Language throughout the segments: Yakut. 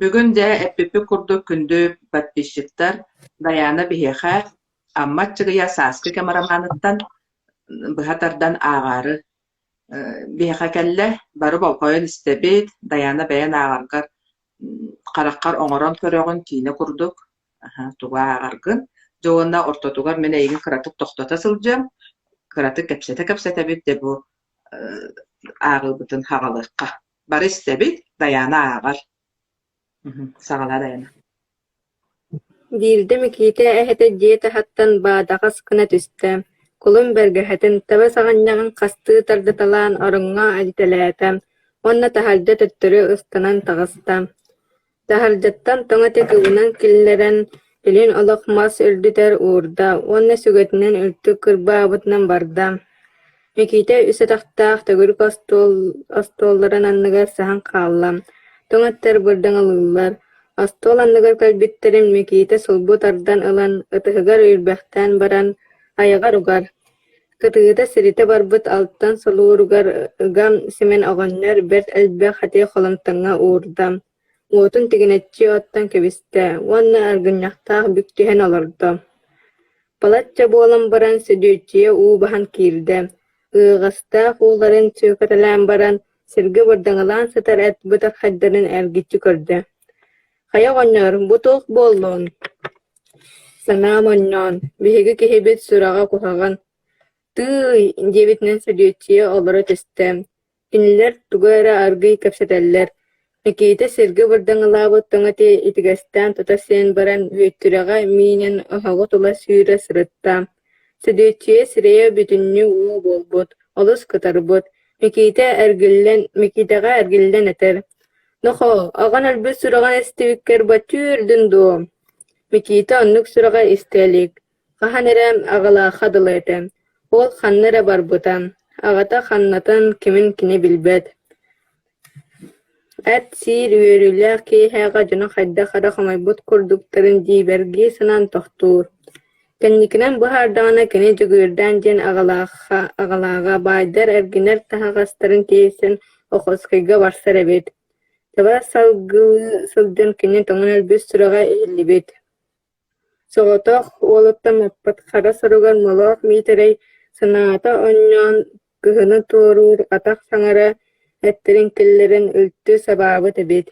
Бүгүн дьэ эппиппит курдук күндү подписчиктар Дайаана биһиэхэ Амма Аччыгыйа Сааскы кэм романыттан быһа тардан ааҕаары биһиэхэ кэллэ. Бары болҕойон истэбит. Дайаана бэйэн ааҕаргар хараххар оҥорон көрөҕүн киинэ курдук тугу ааҕаргын. Дьэ уонна ортотугар мин эйигин кыратык тохтото сылдьыам, кыратык кэпсэтэ-кэпсэтэбит дьэ бу ааҕыыбытын хаҕалыахха. Бары истэбит, Дайаана ааҕар. Саҕалаа Дайаана. Биирдэ Микиитэ эһэтэ дьиэ таһыттан баадаҕас гына түстэ, кулун бэргэһэтин, таба саҕынньаҕын хастыы тардыталаан ороҥҥо илитэлээтэ уонна таһырдьа төттөрү ыстанан таҕыста. Таһырдьаттан тоҥ этэ кыбынан киллэрэн, илин олох мас үрдүгэр уурда уонна сүгэтинэн үлтү кырбаабытынан барда. Микиитэ үс атахтаах төгүрүк остуол остуолларын анныгар саһан хаалла, тоҥ эттэр бырдаҥалыыллар, Остуол анныгар кэлбиттэрин Микиитэ сулбу тардан ылан, ытыһыгар үүрбэхтээн баран, айаҕар угар, кытыыта сиритэ барбыт алтан солууругар ыга симэн оҕонньор бэрт элбэх эти холумтаҥҥа уурда, уотун тигинэччи оттон кэбистэ уонна аргынньахтаах бүк түһэн олордо. Балачча буолан баран Сөдүөччүйэ уу баһан киирдэ, ыаҕастаах ууларын сүөкэтэлээн баран, сиргэ бырдаҥалаан сытар эт бытархайдарын эргиччи көрдө: «Хайа оҕонньор, бу туох буоллуҥ?» Санаам онньоон, биһиги киһибит сүрэҕэ куһаҕан «Тыый!» диэбитинэн Сөдүөччүйэ олоро түстэ. Кинилэр тугу эрэ аргыый кэпсэтэллэр. Микиитэ сиргэ бырдаҥалаабыт тоҥ эти итигэстээн тута сиэн баран Бүөтүрэҕэ миинэн оһоҕу тула сүүрэ сырытта. Сөдүөччүйэ сирэйэ бүтүннүү уу буолбут, олус кытарбыт. Микиитэ эргиллэн, Микиитэҕэ эргиллэн этэр: «Нохоо, аҕан өлбүт сүрэҕин истибиккэр бачча үөрдүн дуо?» Микиитэ оннук сүрэҕи истэ илик, хаһан эрэ аҕалаахха дылы этэ, ол ханна эрэ барбыта, аҕата ханнатын кимин кини билбэт. Эт сиир үөрүүлээх киэһэҕэ дьоно хайдах эрэ хомойбут курдуктарын дьиибэргии санаан тохтуур. Кэнникинэн быһаардаҕына кини Дьөгүөрдээн диэн аҕалаахха аҕалааҕа баайдар эргинэр таһаҕастарын тиэйсэн Охотскайга барсар эбит. Таба салгылыы сылдьан кини тоҥон өлбүт сүрэҕэ иһиллибит. Соҕотох уолуттан маппыт хара соругар Молоох Миитэрэй санаата онньоон кыһыны туоруур атах саҥара эттэрин киллэрэн үлтү сабаабыт эбит.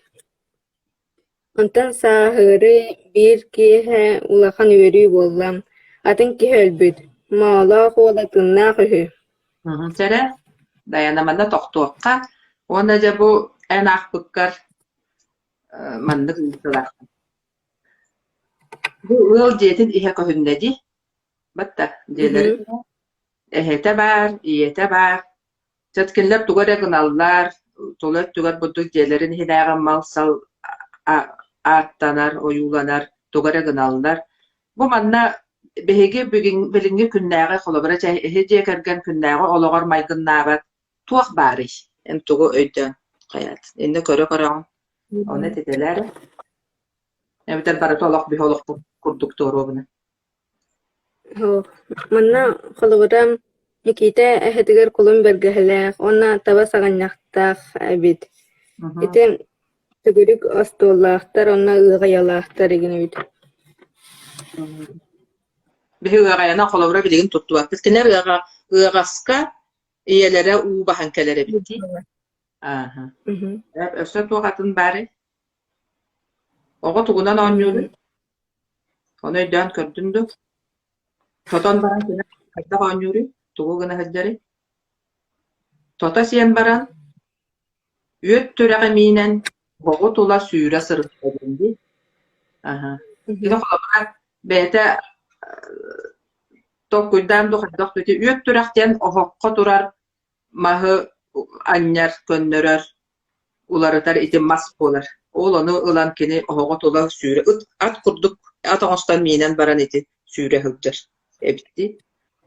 Онтон сааһыары биир киэһэ улахан үөрүү буолла, атын киһи өлбүт, Моолоох уола тыыннаах үһү Чэрэ, Дайана манна тохтуохха уонна дьэ бу эн аахпыккар маннык ыйытыылаахпын. Бу ыал дьиэтин иһэ көһүннэ дии. Батта дьиэлэрин эһэтэ баар, ийэтэ баар. Чэ кинилэр тугу эрэ гыналлар, тула өттүгэр курдук дьиэлэрин иһинээҕи мал-сал ааттанар, ойууланар, тугу эрэ гыналлар. Бу манна биһиги билиҥҥи күннээҕи, холобура, эһи дьиэ кэргэн күннээҕи олоҕор майгыннаабат туох баарый? Эн тугу өйдөөн хайаат? Иннэ көрө-көрөҕүн. Ону этитэлээр. Эбэтэр барыта олох биһи олохпут курдук туоруобуна. Манна холобура Никита эһэтигэр кулун бэргэһэлээх уонна таба саҕынньахтаах эбит. Ити төгүрүк остуоллаахтар уонна ыаҕайалаахтар игин эбит. Биһи ыаҕайанан холобура билигин туттубаппыт. Кинилэр ыаҕа ыаҕаска ийэлэрэ уу баһан кэлэр эбит дии. Ааһа. Өссө туох атын баарый? Оҕо тугунан оонньууруй? Ону өйдөөн көрдүн дуу? Тотон баран кини хайдах оонньууруй? Тугу гына сылдьарый? Тото сиэн баран, үөт түрэҕи миинэн, оҕо тула сүүрэ сырытта диэн дии. Аһа. Кини холобура бэйэтэ толкуйдаан дуу хайдах дуу ити үөт түрэх диэн оһоххо турар маһы анньар, көннөрөр, уларытар ити мас буолар. Ол ону ылан кини оһоҕо тула сүүрэ ыт ат курдук ат оҥостон миинэн баран ити сүүрэ сылдьар эбит дии.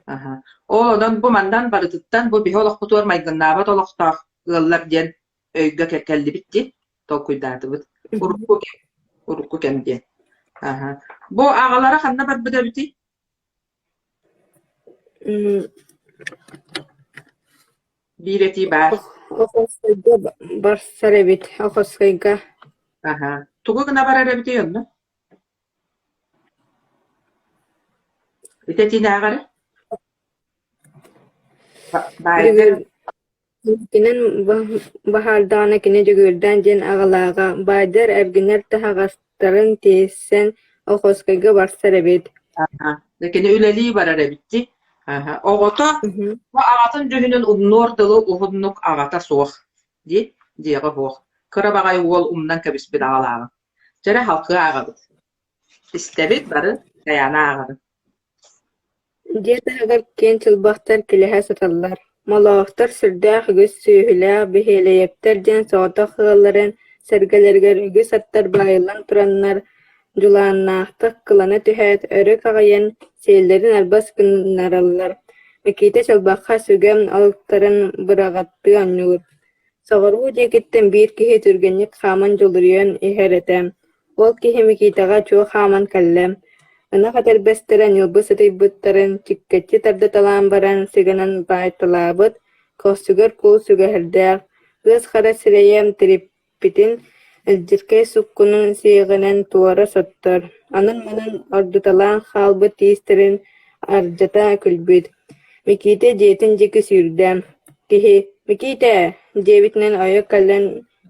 Аһа. Ол онон бу мандан барытыттан бу биһи олохпутугар майгыннаабат олохтоох ыаллар диэн өйгө кэллибит дии, толкуйдаатыбыт. Урукку кэм, урукку кэм диэн. Аһа. Бу аҕалара ханна барбыт эбитий? Биир этии баар. Охотскайга барсар эбит, Охотскайга. Аһа. Тугу гына барар эбитий онно? Ити этиинээҕэр баайдар Инникинэн баһаардаҕына кини Дьөгүөрдээн диэн аҕалааҕа, баайдар эргинэр таһаҕастарын тиэйсэн Охуоскайга барсар эбит Кини үлэлии барар эбит дии. Оҕото бу аҕатын дьүһүнүн умнуор дылы уһуннук аҕата суох дии, дьиэҕэ суох. Кыра баҕайы уол умнан кэбиспит аҕалааҕын. Чэ эрэ халкы ааҕабыт. Истэбит бары, Дайаана ааҕарын. Дьиэ таһыгар киэҥ чалбахтар килэһэ сыталлар, Молоохтор сүрдээх үгүс сүөһүлээх Бэһиэлэйэптэр диэн соҕотох ыалларын сэргэлэригэр үгүс аттар баайыллан тураннар, дьулааннаахтык кылана түһээт, өрө каҕыйан, сиэллэрин арбас гыннараллар, Микиитэ чалбахха сүгэ олуктарын быраҕаттыы оонньуур Соҕуруу диэкиттэн биир киһи түргэнник хааман дьулуруйан иһэр этэ, ол киһи Микиитэҕэ чуо хааман кэллэ, ынах этэрбэстэрэ ньылбы сытыйбыттарын чиккэччи тардыталаан баран сыгынан баайталаабыт, көхсүгэр куул сүгэһэрдээх, ыас хара сирэйэ тириппитин илдьиркэй суккунун сиэҕинэн туора соттор, анын-манан ордуталаан хаалбыт тиистэрин ардьата күлбүт Микиитэ дьиэтин диэки сүүрдэ, киһи «Микиитэ!» диэбитинэн ойо кэлэн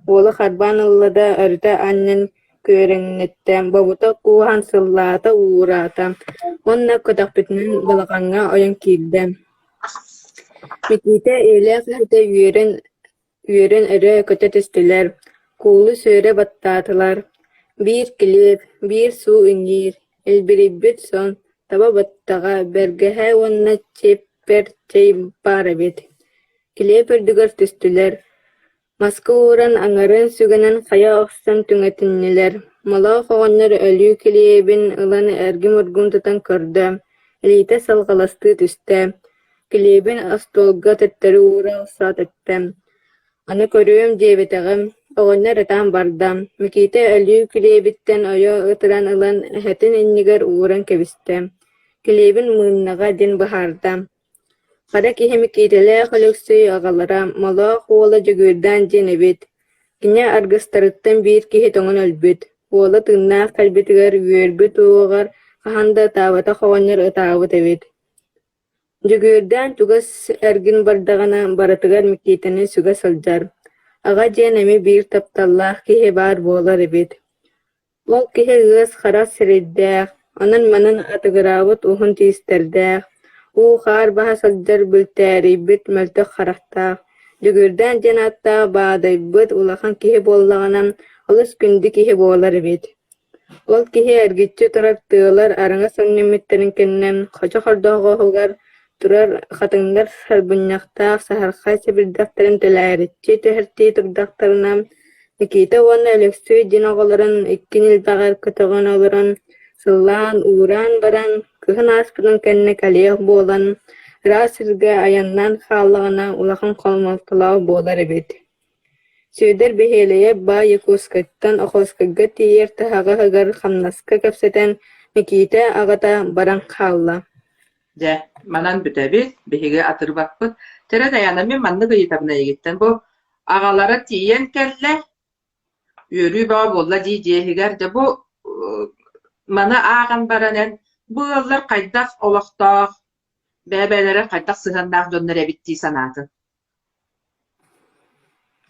уолу харбаан ылла да өрүтэ анньан күөрэҥнэттэ, бобута кууһан сыллаата уураата уонна көтөхпүтүнэн балаҕаҥҥа ойон киирдэ. Микиитэ ийэлээх эһэтэ үөрэн Үөрэн өрө көтө түстүлэр, куулу сүөрэ баттаатылар, биир килиэп, биир суу иҥиир, илбирийбит сон, таба баттаҕа, бэргэһэ уонна чиэппэр чэй баар эбит. Килиэп үрдүгэр түстүлэр, маска ууран аҥарын сүгэнэн хайа охсон түҥэтиннилэр. Молоох оҕонньор өлүү килиэбин ылан эргим-ургум тутан көрдө, илиитэ салҕаластыы түстэ Килиэбин остуолга төттөрү уура охсоот эттэ: «Аны көрүөм диэбэтэҕим, оҕонньор ытаан барда» Микиитэ өлүү килиэбиттэн ойо ытыран ылан эһэтин иннигэр ууран кэбистэ, килиэбин мыыннаҕа диэн быһаарда. Хара киһи Микиитэлээх Өлөксөй аҕалара Молоох уола Дьөгүөрдээн диэн эбит. Кини аргыстарыттан биир киһи тоҥон өлбүт, уола тыыннаах кэлбитигэр үөрбүт уоҕар хаһан да ытаабатах оҕонньор ытаабыт эбит Дьөгүөрдээн чугас эргин бардаҕына барытыгар Микиитэни сүгэ сылдьар, аҕа диэн эмиэ биир тапталлаах киһи баар буолар эбит. Ол киһи ыас харах сирэйдээх, онон-манан атыгыраабыт уһун тиистэрдээх, уу-хаар баһа сылдьар бүлтээрийбит мөлтөх харахтаах, Дьөгүөрдээн диэн ааттаах баадайбыт улахан киһи буоллаҕына, олус күндү киһи буолар эбит. Ол киһи эргиччи турар тыалар араҥас өҥнөммүттэрин кэннэ хочо хордоҕоһугар турар хатыҥнар сарбынньахтаах саһархай сэбирдэхтэрин тэлээриччи түһэртии турдахтарына, Никита уонна Өлөксөй диэн оҕолорун икки ньилбэҕэр көтөҕөн олорон, сыллаан уураан баран, кыһын ааспытын кэннэ кэлиэх буолан, ыраас сиргэ айаннаан хааллаҕына улахан хомолтолоох буолар эбит Сүөдэр Бэһиэлэйэп баай Якутскайтан Охотскайга тиийэр таһаҕаһыгар хамнаска кэпсэтэн, Микиитэ аҕата баран хаалла Дьэ, манан бүтэбит, биһиги атырбаппыт. Тэрэ Дайаана, мин маннык ыйытабын эйигиттэн. Бу аҕалара тиийэн кэллэ, үөрүү бөҕө буолла дии дьиэ иһигэр. Дьэ бу маны ааҕан баран эн бу ыаллар хайдах олохтоох, бэйэ-бэйэлэрэ хайдах сыһыаннаах дьоннор эбит дии санаатын?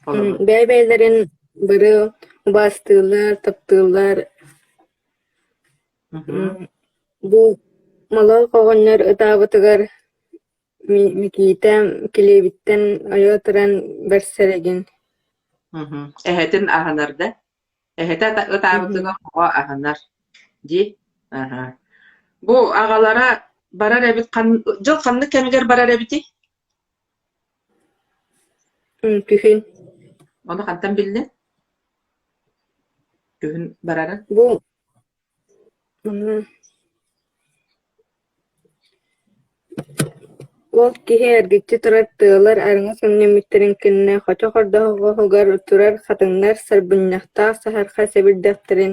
Холобур. Бэйэ-бэйэлэрин бары убаастыыллар, таптыыллар. Бу Молоох оҕонньор ытаабытыгар Микиитэ килиэбиттэн ойо туран бэрсэр игин. Эһэтин аһынар да? Эһэтэ ытаабытыгар оҕо аһынар дии. Аһа. Бу аҕалара барар эбит дьыл ханнык кэмигэр барар эбитий? Күһүн. Ону хантан биллин? Күһүн барарын? Бу Ол киһи эргиччи турар тыалар араҥас өҥнөммүттэрин кэннэ хочо хордоҕоһугар турар хатыҥнар сарбынньахтаах саһархай сэбирдэхтэрин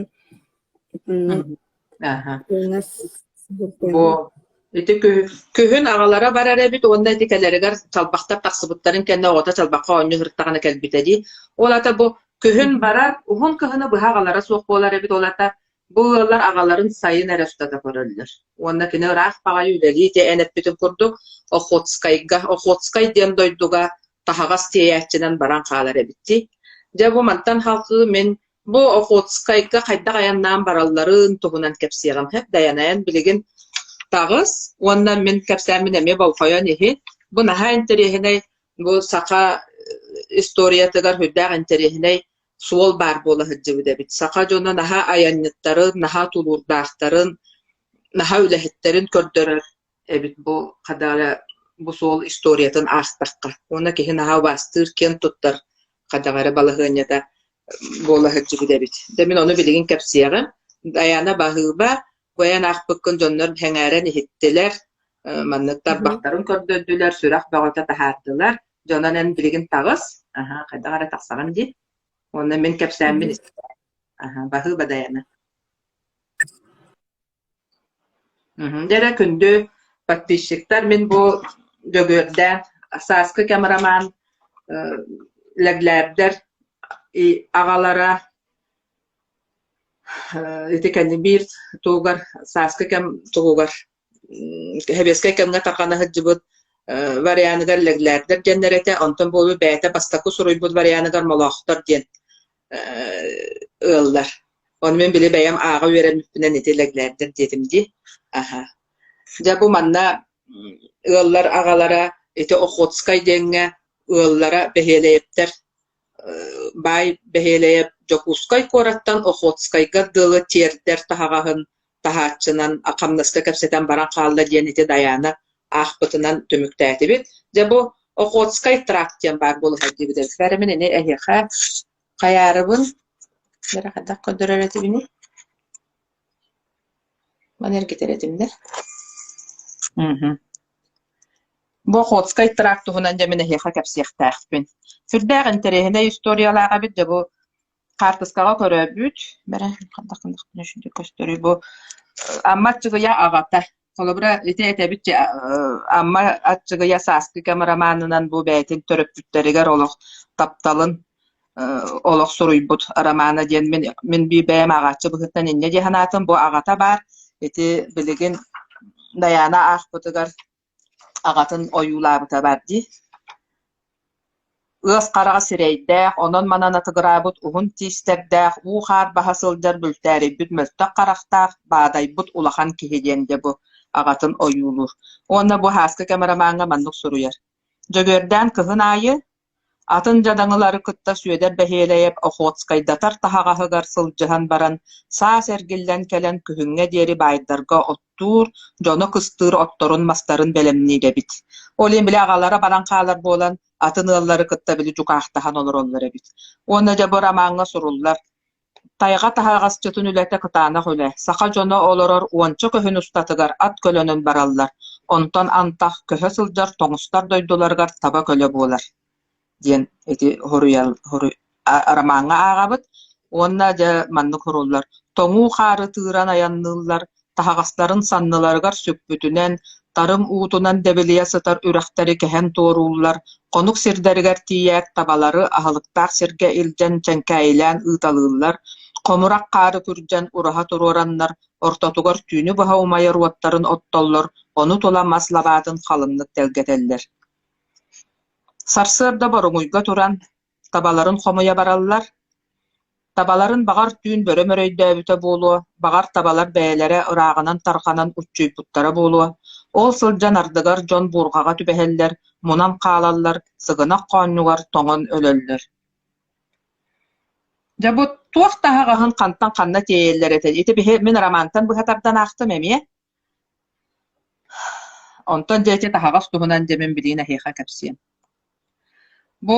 Бу ити күһүн аҕалара барар эбит уонна ити кэлэригэр чалбахтар тахсыбыттарын кэннэ оҕото чалбахха оонньуу сырыттаҕына кэлбитэ дии. Ол аата бу Күһүн барар, уһун кыһыны быһа аҕалара суох буолар эбит, ол аата бу ыаллар аҕаларын сайын эрэ устата көрөллөр. Уонна кини ыраах баҕайы үлэлии дьэ эн эппитин курдук Охотскайга, Охотскай диэн дойдуга таһаҕас тиэйээччинэн баран хаалар эбит дии. Дьэ бу мантан халҕыы мин бу Охотскайга хайдах айаннаан баралларын туһунан кэпсиэҕим. Сөп Дайанайан билигин таҕыс уонна мин кэпсээммин эмиэ болҕойон иһин. Бу наһаа интэриэһинэй бу саха историятыгар сүрдээх интэриэһинэй суол баар буола сылдьыбыт эбит. Саха дьоно наһаа айанньыттарын, наһаа тулуурдаахтарын, наһаа үлэһиттэрин көрдөрөр эбит бу хадара бу суол историятын аахтахха. Уонна киһи наһаа убаастыыр, киэн туттар хадаҕа балаһыанньата буола сылдьыбыт эбит. Дьэ мин ону билигин кэпсиэҕим. Дайаана баһыыба, бу эн аахпыккын дьоннор сэҥээрэн иһиттилэр, маннык тарбахтарын көрдөрдүлэр, сүрэх бөҕөтө таһаардылар. Дьонон эн билигин таҕыс, аһа, хайдах эрэ тахсаҕын дии. Уонна мин кэпсээммин аһа, баһыыба Дайаана. Дьэ эрэ күндү подписчиктар, мин бу Дьөгүөрдээх Сааскы кэм роман Лэглээрдэр аҕалара ити кэнни биир тугар сааскы кэм тугугар сэбиэскэй кэмҥэ тарҕана сылдьыбыт варианыгар Лэглээрдэр диэннэр этэ, онтон буолуу бэйэтэ бастакы суруйбут варианыгар Молоохтор диэн ыаллар. Ону мин били бэйэм ааҕа үөрэммиппинэн ити Лэглээрдэр диэтим дии. Аһа. Дьэ бу манна ыаллар аҕалара ити Охотскай диэҥҥэ ыаллара Бэһиэлэйэптэр баай Бэһиэлэйэп Дьокуускай куораттан Охотскайга дылы тиэрдэр таһаҕаһын таһааччынан хамнаска кэпсэтэн баран хаалла диэн ити Дайаана аахпытынан түмүктээтибит. Дьэ бу Охотскай тракт диэн баар буола сылдьыбыт эбит. Бары мин ини эһиэхэ хайаарыбын бары хайдах көрдөрөр этибиний? Маны эргитэр этим да. Бу Охотскай тракт туһунан дьэ мин эһиэхэ кэпсиэхтээхпин. Сүрдээх интэриэһинэй историялаах эбит дьэ бу Хаартыскаҕа көрөөбүт, бэрэ хайдах гыннахпына үчүгэй көстөрүй бу Амма Аччыгыйа аҕата. Холобура, ити этэбит Амма Аччыгыйа Сааскы кэм романынан бу бэйэтин төрөппүттэригэр олох тапталын олох суруйбут романа диэн мин мин бии бэйэм ааҕааччы быһыытынан инньэ дии санаатым. Бу аҕата баар. Ити билигин Дайаана аахпытыгар аҕатын ойуулаабыта баар дии. Ыас хараҕа сирэйдээх, онон-манан атыгыраабыт уһун тиистэрдээх, уу-хаар баһа сылдьар бүлтээрийбит мөлтөх харахтаах, баадайбыт улахан киһи диэн дьэ бу аҕатын ойуулуур. Уонна бу Һааскы кэм ромаҥҥа маннык суруйар: Дьөгүөрдээн кыһын аайы Атын дьадаҥылары кытта Сүөдэр Бэһиэлэйэп Охотскайдатар таһаҕаһыгар сылдьыһан баран, саас эргиллэн кэлэн күһүҥҥэ диэри баайдарга оттуур, дьону кыстыыр отторун-мастарын бэлэмниир эбит. Ол иһин били аҕалара баран хаалар буолан, атын ыаллары кытта били дьукаахтаһан олороллор эбит. Уонна дьэ бу ромаҥҥа суруллар: Тайҕа таһаҕасчытын үлэтэ кытаанах үлэ, саха дьоно олорор уонча көһүн устатыгар ат көлөнөн бараллар, онтон антах көһө сылдьар тоҥустар дойдуларыгар таба көлө буолар диэн ити ромаҥҥа ааҕабыт уонна дьэ маннык суруллар: Тоҥуу хаары тыыран айанныыллар, таһаҕастарын санныларыгар сүкпүтүнэн, тарыҥ уутунан дэбилийэ сытар үрэхтэри кэһэн туорууллар, хонук сирдэригэр тиийээт табалары аһылыктаах сиргэ илдьэн чэҥкээйилээн ыыталыыллар, хомурах хаары күрдьэн ураһа туруораннар, ортотугар түүнү быһа умайар уоттарын оттоллор, ону тула мас лабаатын халыҥнык тэлгэтэллэр. Сарсыарда боруҥуйга туран, табаларын хомуйа бараллар. Табаларын баҕар түүн бөрө мөрөйдөөбүтэ буолуо, баҕар табалар бэйэлэрэ ырааҕынан тарҕанан уччуйбуттара буолуо. Ол сылдьан ардыгар дьон буурҕаҕа түбэһэллэр, мунан хаалаллар, сыгынах хоонньугар тоҥон өлөллөр. Дьэ бу туох таһаҕаһын хантан ханна тиэйэллэр этэй? Ити биһи мин романтан быһа тардан аахтым эмиэ. Онтон дьэ ити таһаҕас туһунан дьэ мин билигин эһиэхэ кэпсиэм. Бу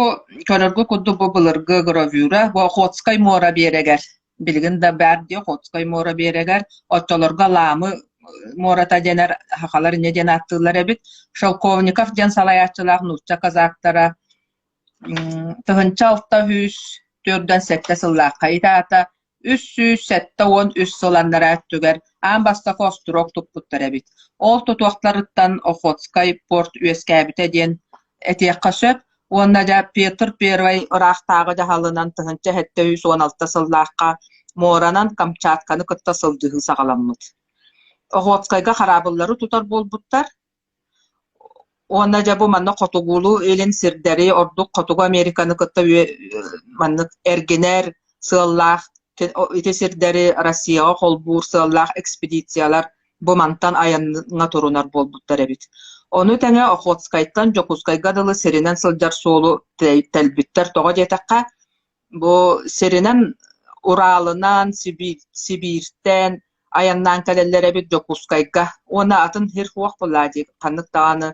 көрөргө курдук бу былыргы гравюра, бу Охотскай муора биэрэгэр, билигин да баар дии Охотскай муора биэрэгэр, оччолорго Лаамы муората дэнэр сахалар инньэ диэн ааттыыллар эбит. Шелковников диэн салайааччылаах нуучча казактара 1647 сыллаахха ити аата 373 сыл анараа өттүгэр аан бастакы остуруок туппуттар эбит. Ол тутуохтарыттан Охотскай порт үөскээбитэ диэн этиэххэ сөп. Уонна дьэ Петр Первай ыраахтааҕы дьаһалынан 1716 сыллаахха муоранан Камчатканы кытта сылдьыһыы саҕаламмыт. Охотскайга хараабыллары тутар буолбуттар. Уонна дьэ бу манна хотугулуу-илин сирдэри, ордук Хотугу Американы кытта маннык эргинэр сыаллаах ити сирдэри Россияҕа холбуур сыаллаах экспедициялар бу мантан айаҥҥа турунар буолбуттар эбит. Ону тэҥэ Охотскайтан Дьокуускайга дылы сиринэн сылдьар суолу тэлбиттэр. Тоҕо диэтэххэ, Бу сиринэн Уралынан, Сибииртэн айаннаан кэлэллэр эбит Дьокуускайга уонна атын сир суох буоллаа дии, ханнык даҕаны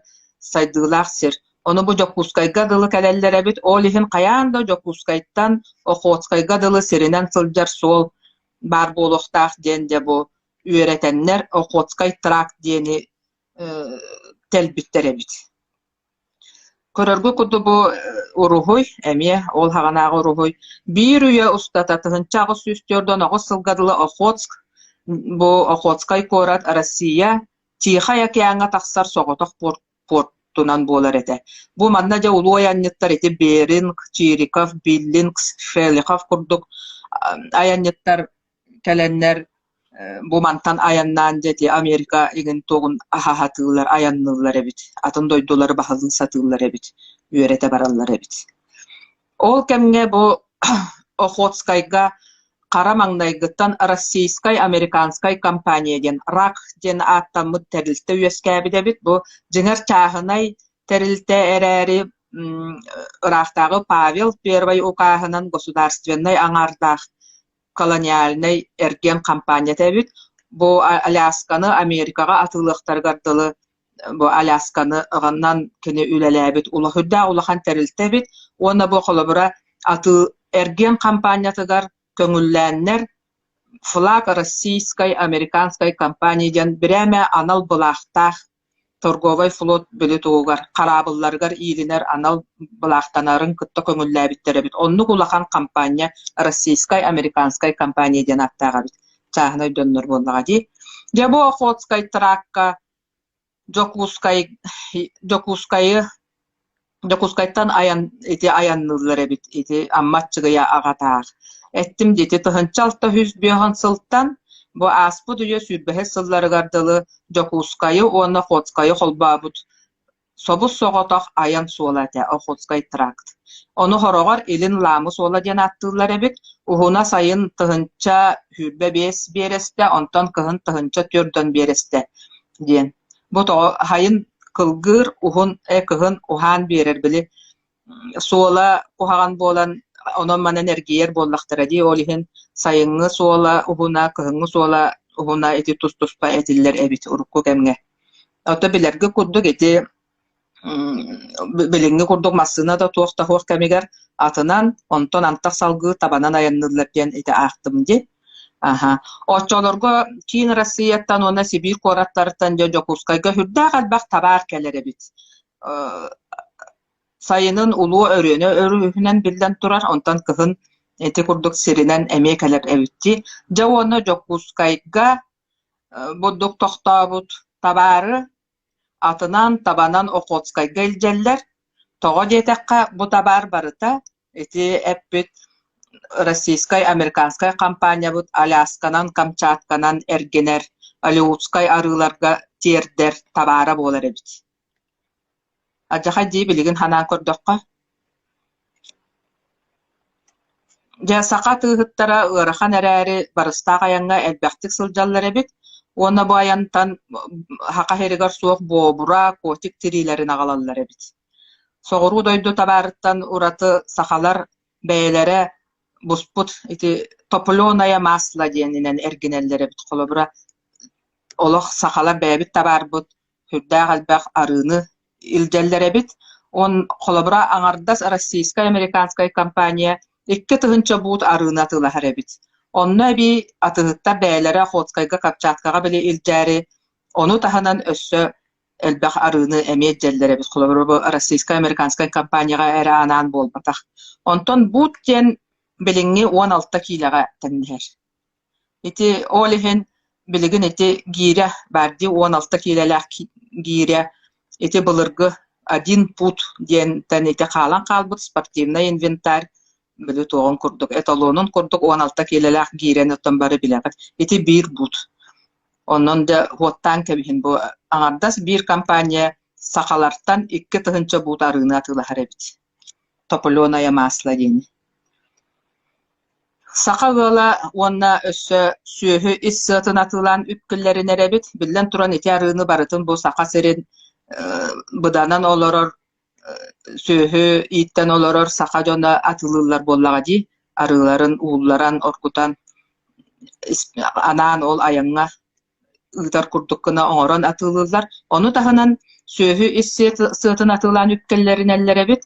сайдыылаах сир. Ону бу Дьокуускайга дылы кэлэллэр эбит, ол иһин хайаан да Дьокуускайтан Охотскайга дылы сиринэн сылдьар суол баар буолуохтаах диэн дьэ бу үөрэтэннэр Охотскай тракт диэни тэлбиттэр эбит. Көрөргө курдук бу уруһуй эмиэ ол саҕанааҕы уруһуй биир үйэ устата 1849 сылга дылы Охотск бу Охотскай куорат Россия Тихай океаҥҥа тахсар соҕотох портунан буолар этэ. Бу манна дьэ улуу айанньыттар ити Беринг, Чириков, Биллингс, Шелихов курдук айанньыттар кэлэннэр бу мантан айаннаан дьэ ити Америка игин туоҕун аһаһатыылар, айанныыллар эбит, атын дойдулары баһылыы сатыыллар эбит, үөрэтэ бараллар эбит. Ол кэмҥэ бу Охотскайга хара маҥнайгыттан Российскай-американскай компания диэн РАК диэн ааттаммыт тэрилтэ үөскээбит эбит. Бу дьиҥэр чааһынай тэрилтэ эрээри ыраахтааҕы Павел Первай укааһынан государственнай аҥаардаах колониальнай эргиэн хампаанньата эбит. Бу Алясканы Америкаҕа атыылыахтарыгар дылы бу Алясканы ыҕаннан кини үлэлээбит үрдээх улахан тэрилтэ эбит. Уонна бу холобура атыы эргиэн хампаанньатыгар көҥүллээннэр флаг российской американской компании диэн бирээмэ анал былаахтаах торговай флот били туһугар хараабылларыгар иилинэр анал былаахтанарын кытта көҥүллээбиттэр эбит. Оннук улахан хампаанньа российскай, американскай компания диэн ааттаах эбит. Чааһынай дьоннор буоллаҕа дии. Дьэ бу Охотскай тракка Дьокуускай Дьокуускайы Дьокуускайтан айан ити айанныыллар эбит ити Амма Аччыгыйа аҕатаах. Эттим дии ити 1605 сылтан бу ааспыт үйэ сүүрбэһис сылларыгар дылы Дьокуускайы уонна Охотскайы холбообут собус-соҕотох айан суола этэ Охотскай тракт. Ону хороҕор Илин Лаамы суола диэн ааттыыллар эбит. Уһуна сайын 1025 биэрэстэ, онтон кыһын 1004 биэрэстэ диэн. Бу тоҕо сайын кылгыыр, уһун э кыһын уһаан биэрэр били суола куһаҕан буолан онон-манан эргийэр буоллахтара дии, ол иһин сайыҥҥы суола уһуна, кыһыҥҥы суола уһуна ити тус-туспа этиллэр эбит урукку кэмҥэ. Ото билэргэ курдук ити билиҥҥи курдук массыына да туох да суох кэмигэр атынан, онтон антах салгыы табанан айанныыллар диэн ити аахтым дии. Аһа. Оччолорго киин Россияттан уонна Сибиир куораттарыттан дьэ Дьокуускайга сүрдээх элбэх табаар кэлэр эбит. Сайынын Улуу Өрүөнэ өрүһүнэн биллэн турар, онтон кыһын ити курдук сиринэн эмиэ кэлэр эбит дии. Дьэ уонна Дьокуускайга бурдук тохтообут табаары Атынан, табанан Охотскайга илдьэллэр, тоҕо диэтэххэ, бу табаар барыта ити эппит российскай, американскай хампаанньабыт Алясканан, Камчатканан эргинэр, Алеутскай арыыларга тиэрдэр табаара буолар эбит. Алдьархай дии билигин санаан көрдөххө Дьэ, саха атыыһыттара ыарахан эрээри барыстаах айаҥҥа элбэхтик сылдьаллар эбит уонна бу айантан саха сиригэр суох буобура, котик тириилэрин аҕалаллар эбит. Соҕуруу дойду табаарыттан ураты сахалар бэйэлэрэ буспут ити топленое масло диэнинэн эргинэллэр эбит. Холобура, олох сахалар бэйэбит табаарбыт сүрдээх элбэх арыыны илдьэллэр эбит. Он холобура аҥардас российскай-американскай компания 2000 буут арыыны атыылаһар эбит. Онно эбии атыыһыттар бэйэлэрэ Охотскайга, Камчаткаҕа били илдьээри, ону таһынан өссө элбэх арыыны эмиэ илдьэллэр эбит. Холобура, бу российскай-американскай компанияҕа эрэ анаан буолбатах. Онтон буут диэн билиҥҥи 16 киилэҕэ тэҥнэһэр. Ити ол иһин билигин ити гиирэ баар дии 16 киилэлээх гиирэ ити былыргы Один пут диэнтэн ити хаалан хаалбыт спортивнай инвентарь били туоҕун курдук эталонун курдук 16 киилэлээх гиирэни оттон бары билэҕит. Ити биир бут. Онон да уоттаан кэбиһин бу аҥардас биир компания сахалартан 2000 буут арыыны атыылаһар эбит. Тополёное масло диэни. Саха ыала уонна өссө сүөһү ис сыатын атыылаан үп киллэринэр эбит. Биллэн туран ити арыыны барытын бу Саха сирин быданан олорор сүөһү ииттэн олорор саха дьоно атыылыыллар буоллаҕа дии. Арыыларын уулларан, оргутан анаан ол айаҥҥа ыытар курдук гына оҥорон атыылыыллар. Ону таһынан сүөһү ис сыатын атыылаан үп киллэринэллэр эбит.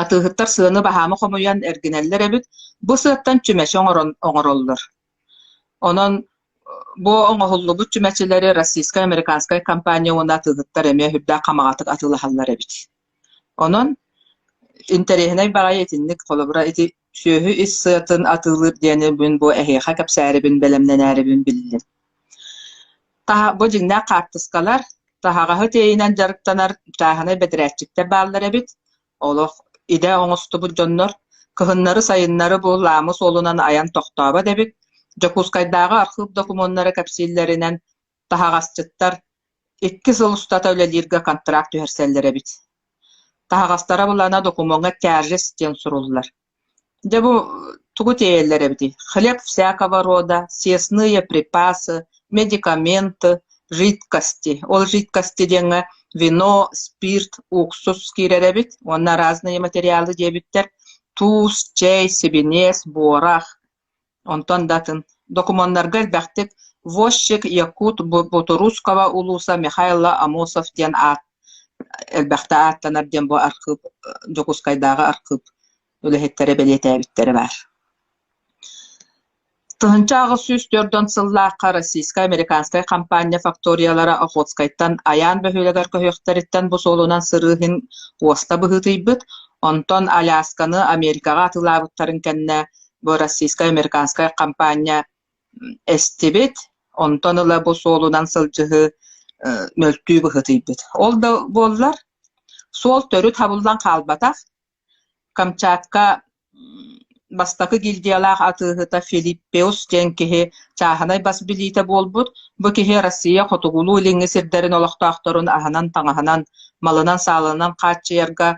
Атыыһыттар сыаны баһаамы хомуйан эргинэллэр эбит. Бу сыаттан чүмэчи оҥорон оҥороллор. Онон бу оҥоһуллубут чүмэчилэри российскай-американскай компания уонна атыыһыттар эмиэ сүрдээх хамаҕатык атыылаһаллар эбит. Онон интэриэһинэй баҕайы итинник холобура ити сүөһү ис сыатын атыылыыр диэни мин бу эһиэхэ кэпсээрибин, бэлэмнэнээрибин биллим. Таһа, бу дьиҥнээх хаартыскалар, таһаҕаһы тиэйинэн дьарыктанар чааһынай бэдэрээтчиктэр бааллар эбит. Олох идэ оҥостубут дьоннор кыһыннары-сайыннары бу Лаамы суолунан айан тохтообот эбит. Дьокуускайдааҕы архыып докумуоннара кэпсииллэринэн, таһаҕасчыттар 2 сыл устата үлэлииргэ контракт түһэрсэллэр эбит. Таһаҕастара былаана докумуоҥҥа тяжесть диэн суруллар. Дьэ бу тугу тиэйэллэр эбитий? Хлеб всякого рода, съестные припасы, медикаменты, жидкости. Ол жидкости диэҥҥэ вино, спирт, уксус киирэр эбит уонна разные материалы диэбиттэр. Туус, чэй, сибиниэс, буорах, Онтон да атын докумуоннарга элбэхтик «Возчик Якут Ботурусского улууса Михайло Амосов» диэн аат элбэхтэ ааттанар диэн бу архыып Дьокуускайдааҕы архыып үлэһиттэрэ бэлиэтээбиттэрэ баар. 1840 сыллаахха российскай-американскай хампаанньа факториялара Охотскайтан Айаан бөһүөлэгэр көһүөхтэриттэн бу суолунан сырыы иһин уоста быһыытыйбыт, онтон Алясканы Америкаҕа атыылаабыттарын кэннэ бу российскай-американскай хампаанньа эстибит, онтон ыла бу суолунан сылдьыһыы мөлтүү быһыытыйбыт. Ол да буоллар, суол төрүт хабыллан хаалбатах. Камчатка бастакы гильдиялаах атыыһыта Филиппеус диэн киһи чааһынай бас билиитэ буолбут. Бу киһи Россия хотугулуу-илиҥҥи сирдэрин олохтоохторун аһынан-таҥаһынан, малынан-саалынан хааччыйарга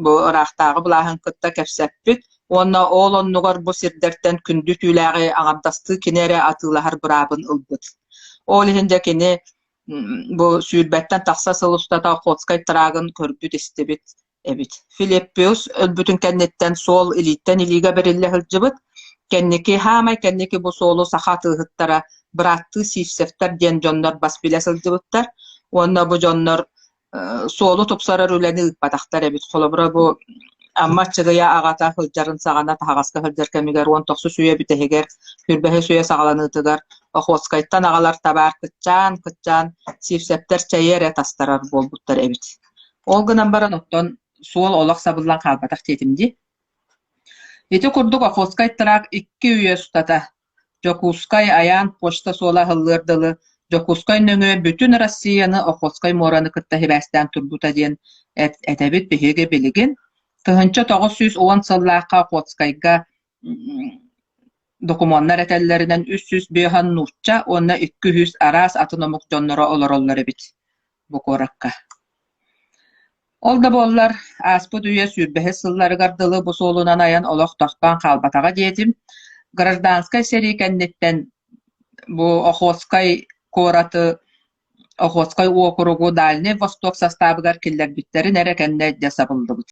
бу ыраахтааҕы былааһын кытта кэпсэппит уонна ол оннугар бу сирдэртэн күндү түүлээҕи аҥардастыы кини эрэ атыылаһар быраабын ылбыт. Ол иһин дьэ кини бу сүүрбэттэн тахса сыл устата Охотскай трагын көрбүт-истибит эбит. Филиппиус өлбүтүн кэнниттэн суол илииттэн илиигэ бэриллэ сылдьыбыт. Кэнники, хаамай кэнники бу суолу саха атыыһыттара бырааттыы Сивцевтэр диэн дьоннор бас билэ сылдьыбыттар. Уонна бу дьоннор суолу тупсарар үлэни ыыппатахтар эбит. Холобура, бу Амма Аччыгыйа аҕата сылдьарын саҕана таһаҕаска сылдьар кэмигэр 19 үйэ бүтэһигэр, сүүрбэһис үйэ саҕаланыытыгар Охотскайтан аҕалар табаар кыччаан-кыччаан Сивцевтэр чэйи эрэ тастарар буолбуттар эбит. Ол гынан баран оттон суол олох сабыллан хаалбатах диэтим дии. Ити курдук Охотскай тракт 2 үйэ устата Дьокуускай Айаан почта суола аһыллыар дылы Дьокуускай нөҥүө бүтүн Россияны Охотскай муораны кытта сибээстээн турбута диэн этэбит биһиги билигин. 1910 сыллаахха Охотскайга докумуоннар этэллэринэн 305 нуучча уонна 200 араас атын омук дьонноро олороллор эбит бу куоракка. Ол да буоллар, ааспыт үйэ сүүрбэһис сылларыгар дылы бу суолунан айан олох тохтоон хаалбатаҕа диэтим. Гражданскай сэрии кэнниттэн бу Охотскай куораты Охотскай уокуругу Дальнай Восток састаабыгар киллэрбиттэрин эрэ кэннэ дьэ сабыллыбыт.